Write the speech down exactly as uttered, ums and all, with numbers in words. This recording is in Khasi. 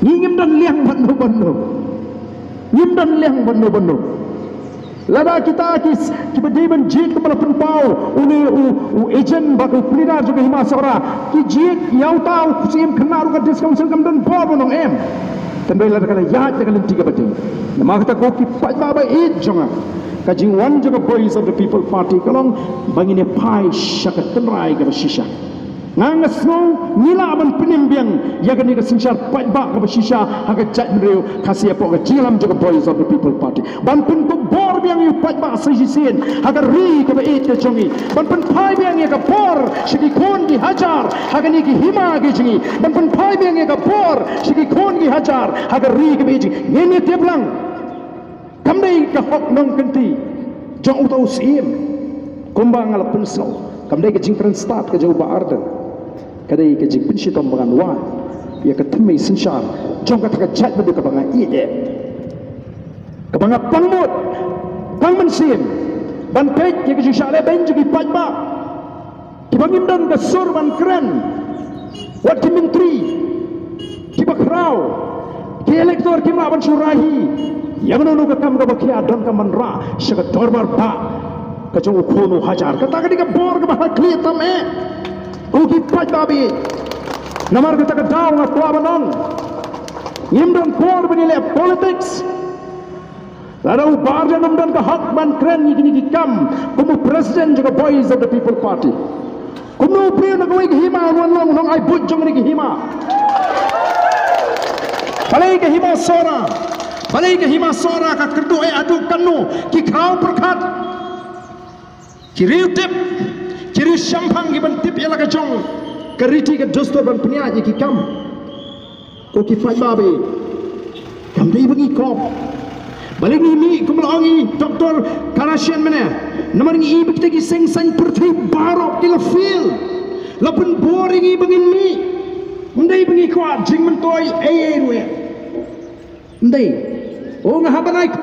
Ngi ngim don liang ban no ban no. Ngim don liang ban no ban no. Lada kita ki, kiba dei ban jied kumba la pynpaw une u, u agent bad u pleader jong ka Hima Sohra, ki jied ïa uta u Syiem Khynnah ruh ka District Council kam don bor ban ong em. Tang dei lada ka la ïaid da ka lynti kaba dei. Namar kata ko ki paidbah ba ïeit jong nga, ka jingwan jong ka Voice of the People Party ka long ba ngin ïa phai sha ka tynrai kaba shisha. Nga nga sngew ngi lah ban pynim biang ïa kane ka synshar paidbah kaba shisha ha ka jaitbynriew Khasi hapoh ka jingïalam jong ka Voice of the People Party. Ban pynkup bor biang ïa u paidbah sa shisien ha ka ri kaba ïeit ka jong ngi. Ban pynphai biang ïa ka bor sha ki khun ki hajar ha kane ki hima ki jong ngi. Ban pynphai biang ïa ka bor sha ki khun ki hajar ha ka ri kaba ïeit jong ngi. Ngin ïa tip lang. Kam dei ka hok nongkynti jong uta u syiem kumba nga la pynsngew. Kam dei ka jingkren stad ka jong u Bah Ardent. Ka dei ka jingpynshitom ba ngan wad ïa ka thymmei synshar jong kata ka jaitbynriew kaba nga ïeit eh, kaba nga pang mut, pang mynsiem ban peit ïa ka jingshah lehbeiñ jong ki paidbah. Kiba ngim don ka sur ban kren. Wat ki myntri, kiba khraw, ki elector kim lah ban shu rah hi. Ïa kano kano ka kam kaba khia donkam ban rah sha ka dorbar bah ka jong u khun u hajar. Kata ka dei ka bor kaba ha khlieh tam eh. Ko ki paidbah ba ïeit, namar kata ka daw nga kwah ban ong, ngim don por ban ïaleh politics. Lada u Bah Ardent um don ka hok ban kren ïa kine ki kam kum u president jong ka Voice of the People Party, kumno u briew na kawei ka hima un wan long u nongai buit jong kane ka hima? Balei ka Hima Sohra, balei ka Hima Sohra ka kyrduh eh haduh katno? Ki khraw pyrkhat, ki riew tip, ki riew shemphang ki ban tip ïa la ka jong ka riti ka dustur ban pynïaid ïa ki kam. Ko ki paidbah ba ïeit, kam dei ba ngi kop. Balei ngi mih kum la ong i Doctor Kharashian mynne? Namar ngi i ba kita ki seng saiñ pyrthei baroh ki la fail. La pynbor ïa ngi ba ngin mih. Ym dei ba ngi kwah jingmyntoi ei ei ruh eh. Ym dei. O nga hap ban ai